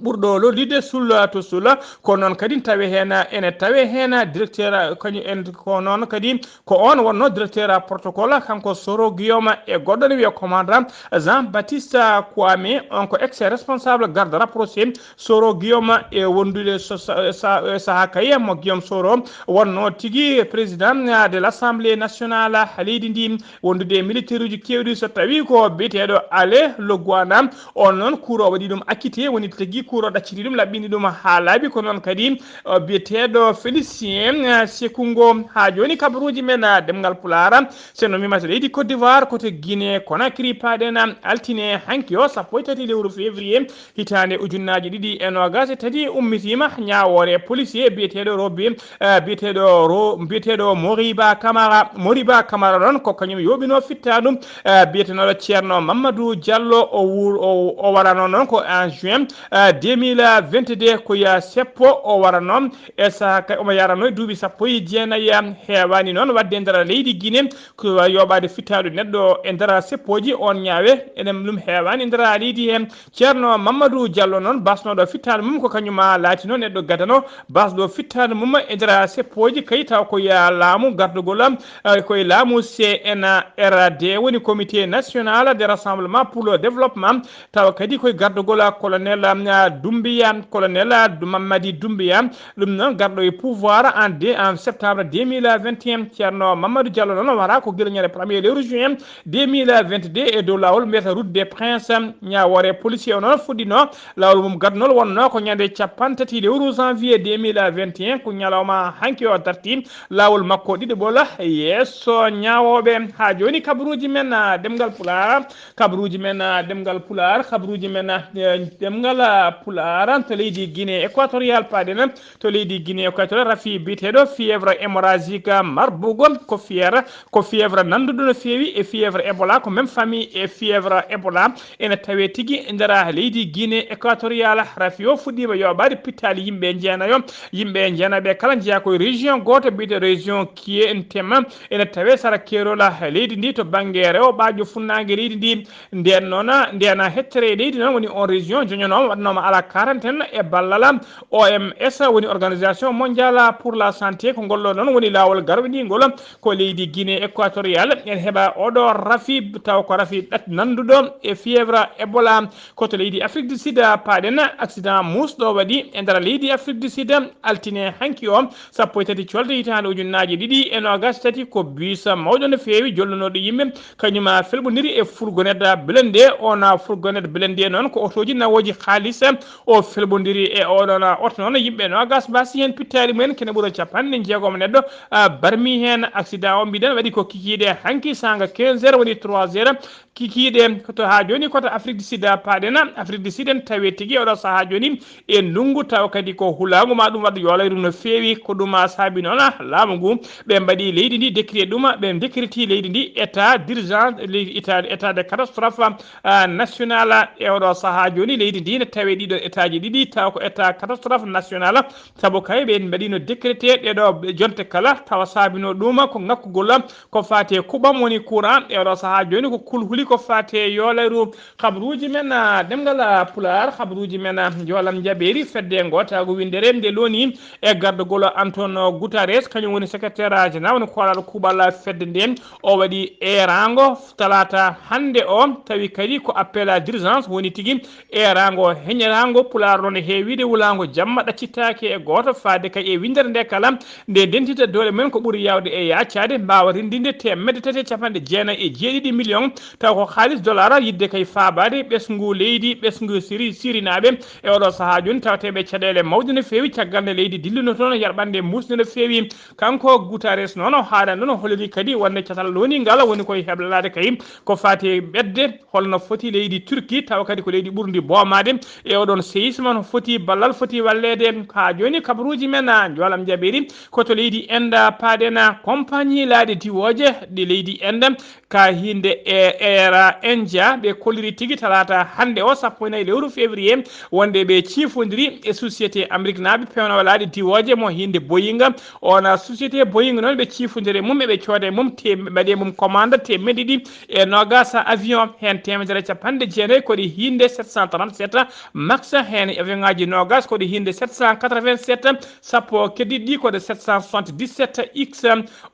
ɓurɗo lollude Sulla to Sulla. Ko noon kadi tawe heen, ene tawe heen directeur, kañum en, ko noon kadi ko oon wonnoo directeur protocole, kanko Soro Guillaume, e goɗɗo ne wiyee commandant Jean Baptiste Kwame, on ko ex responsable garde rapproché Soro Guillaume, e wondude so sa- sa- sahaa kay mo Guillaume Soro wonnoo tigi président de l'Assemblée nationale leydi ndi, wondude e militaire uji keewɗi, so tawi ko biyeteeɗo Ale Logwana, on noon cour o waɗi ɗum acquitté, woni tigi cour o ɗacciti ɗum, laɓɓini ɗum haa laaɓi. Ko noon kadi o biyeteeɗo Félicien, eh, Sekungo. Haa jooni kabaruuji men, ah, ɗemngal Pulaar, so no mimata leydi Côte d'Ivoire, ko to Guinée Conakry paaɗen, ah, altine hanki o, sappo e tati lewru février, hitaande ujunnaaji ɗiɗi e noogaas e tati, ummitiima ñaawoore policier biyeteeɗo Robi, eh, biyeteeɗo Ro-, biyeteeɗo Moriba Camara. Moriba Camara noon ko kañum yooɓinoo fittaandu, eh, biyetenooɗo Ceerno Mamadou Diallo. O wuur-, o, o warano noon ko en juin, eh, deux mille vingt-deux, ko ya seppo o warano. E saha kay omo yarano e duuɓi sappo e jeenayi. Heewaani noon waɗde e nder leydi Guinée ko yooɓaade fittaandu neɗɗo e nder seppooji on ñaawe. Enen ɗum heewaani e nder leydi heen. Ceerno Mamadou Diallo noon, basnooɗo fittaandu mum, ko kañum maa laatinoo neɗɗo gadano, basɗo fittaandu mum e nder seppooji kay, taw ko ya laamu gardugol, eh, koye laamu C N R D, woni Comité National de Rassemblement pour le Développement, tawa kadi koye gardugol colonel, ah, Doumbouya, colonel, ah, Mamadi Doumbouya, ɗum noon garɗo e pouvoir en de-, en septembre deux mille vingt et un. Ceerno Mamadou Diallo noon wara ko gila ñande premier lewru juin deux mille vingt-deux e dow laawol mbiyata Route des Princes. Ñaawoore policier o noon fuɗɗino laawol mum gadnol wonnoo ko ñande capanɗe tati lewru janvier deux mille vingt et un, ko ñalawma hanki o darti laawol makko ɗiɗaɓol yeeso ñaawooɓe. Haa jooni kabaruuji men, ah, ɗemngal Pulaar, kabaruuji men, ah, ɗemngal Pulaar, kabaruuji men, ah, eh, ɗemngal, ah, Pulaar to leydi Guinée Équatoriale paaɗen. To leydi Guinée Équatoriale, rafi biyeteeɗo fièvre hémorragique Marburg, ko fièvre, ko fièvre nannduɗo no feewi e fièvre Ebola, ko même famille e fièvre Ebola, ene tawee tigi e nder leydi Guinée Équatoriale. Rafi o fuɗɗiima yooɓaade pittaali yimɓe jeenayo, yimɓe jeenaɓe kala njeyaa koye région gooto biyeteeɗo région Kientema, ene tawee sara keerol leydi ndi to bannge rewɓaajo funnaange leydi ndi. Ndeen noon, ndeen hettere e leydi noon woni on région joñonooma, waɗnooma alaa quarantaine e ballal O M S, woni Organisation Mondiale pour la Santé. Ko ngol ɗoo noon woni laawol garwindiingol ko leydi Guinée Équatoriale. En heɓa oɗo rafi, taw ko rafi ɗat-, nannduɗo e fièvre Ebola. Ko to leydi Afrique du Sud paaɗen, accident muusɗo waɗi e nder leydi Afrique du Sud altine hanki o, sappo e tati coolde hitaande ujunnaaji ɗiɗi e noogaas e tati. Ko bus mawɗo no feewi, jollunoɗo yimɓe, kañum felɓondiri e fourgonnette blindé. On fourgonnette blindé noon ko otooji nawooji kaalis. O felɓondiri e oɗon oto noon, yimɓe noogaas mbaasi heen pittaali mumen, kene ɓura capanɗe jeegom neɗɗo, ah, barmi heen. Accident o mbiɗen waɗi ko kikiiɗe hanki saanga quinze heures woni trois heures. Kikiiɗe ko to haa jooni ko to Afrique du Sud paaɗen. Afrique du Sud en tawi tigi oɗo sahaa jooni e ndunngu, tawa kadi ko hulaangu ma ɗum waɗa yoolayru no feewi. Ko ɗum a saabi noon laamu ngu ɓe mbaɗi leydi ndi décret ɗum, ɓe décreti leydi ndi état d'urgence, leydi état, état de catastrophe, ah, national. E oɗo sahaa jooni leydi ndi ne tawi ɗiɗo état ji ɗiɗi, tawa ko état catastrophe national, sabu kay ɓe mbaɗino décrété ɗeɗo jonte kala, tawa saabino ɗum ko ŋakkugol ko faati e kuɓam woni courant. E oɗo sahaa jooni ko kulhuli ko faati e yoolayru. Kabaruuji men, ah, ɗemngal, ah, Pulaar, kabaruuji men, ah, njoolam njaɓeeri fedde ngootaagu winndere nde loni e gardagol Antonio Guterres, kañum woni secrétaire général, woni koolaaɗo kuuɓal fedde nde. O waɗi eeraango talaata hannde o, tawi kadi ko appel d'urgence woni tigi eeraango heñeraango. Pulaar noon e heewiide wulaango jamma ɗaccitaake e gooto, faade kay e winndere nde kala nde ndentita doole men ko ɓuri yaawde e yaacaade, mbaawa renndinde teemedde tati e capanɗe jeenayi e jeeɗiɗi million, taw ko kaalis dollar, yiɗde kay faabaade ɓesngu leydi, ɓesngu Siri, Sirinaaɓe. E oɗo sahaa jooni tawateeɓe caɗeele mawɗe no feewi, caggal nde leydi dilluno toon yarɓande muusde no feewi. Kanko Guterres noon o haaɗani ɗoon, o holliri kadi wonde catal lowniingal woni koye heblanaade kay ko faati e ɓetde holno foti leydi Turki, tawa kadi ko leydi ɓurndi boomaade e oɗon séisme, no foti ballal, foti walleede. Haa jooni kabaruuji men, ah, njoolam njaɓeeri ko to leydi Inde paaɗen. Compagnie laaɗe diwooje ɗi leydi Inde ka hinde e Air India, ɓe kolliri tigi talaata hannde o, sappo e nayi lewru février, wonde ɓe ciifondiri e société Amérique naaɓe pewnoowo laaɗe diwooje mo hinde Boeing. Ona société Boeing noon ɓe ciifondiri e mum, eɓe cooda e mum, te-, mbaɗi e mum commande teemedde ɗiɗi e noogaas avion, heen teemedere e capanɗe jeenayi ko ɗi hinde sept cent trente-sept Max, heen avion ngaji nogas ko ɗe hinde sept cent quatre-vingt-sept, sappo keddiɗi ɗi ko ɗe sept cent soixante-dix-sept X.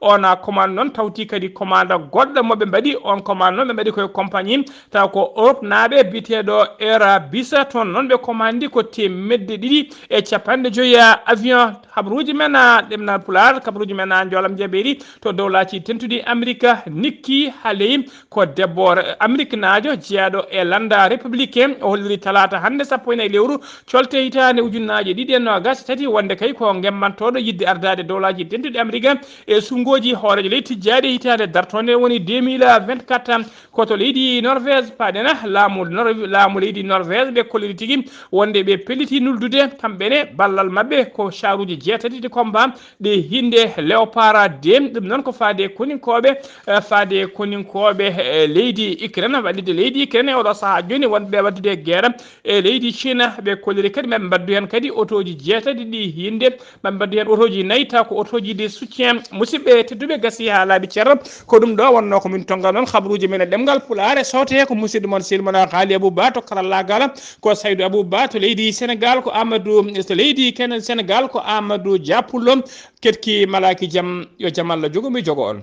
On commande noon tawti kadi commande goɗɗo mo ɓe mbaɗi. On commande noon ɓe mbaɗi koye compagnie taw ko Europe naaɓe biyeteɗo Air Bus. Toon noon ɓe commande ko temedde ɗiɗi e capanɗe joyi avion. Habruji men a ɗemnal Pulaar, habruji men a njoolam jabeeri to dowlaji tentuɗi Amerika nikki haaley ko debbo Ameriknaajo jeyaɗo e lannda républicain. O holliri talaata hannde sappo e nayi lewru colte hitaande ujunnaaje ɗiɗi e noogas e tati wonde kay ko ngemmantooɗo yiɗde ardaade dowlaji dentuɗi Amerika e sunngoji hooreejo leydi tijjaaɗi hitaande dartoonde woni deux mille vingt-quatre. Ko to leydi Norvège paɗena laamu Nor-, laamu leydi Norvège ɓe kolliri tigi wonde ɓe pelliti nuldude kamɓe ne ballal maɓɓe ko caruji jeetati ɗi combat ɗi hinde Leopard deux. Ɗum noon ko faade koninkooɓe, eh, faade koninkooɓe, eh, leydi Ukraine, wallitde leydi Ukraine e oɗo sahaa jooni wonɓe waddude guerre e leydi Chine. Ɓe kolliri kadi maɓe mbaddu heen kadi otooji jeetati ɗi hinde, maɓe mbaddu heen otooji nayi taw ko otooji de soutien. Musidɓe tedduɓe, gasi haa laaɓi ceerno, ko ɗum ɗo wonno ko min tonga noon habruji men e ɗemngal Pulaar. E soote ko musidɗo mon silmana Haali Abou Ba to karallaagal, ko Saydou Abou Ba to leydi Sénégal, ko Amadou to leydi Kenya, Sénégal ko Amadou Dia Pullo. Ketki malaki jam, yo jam Allah jogo mi jogo on.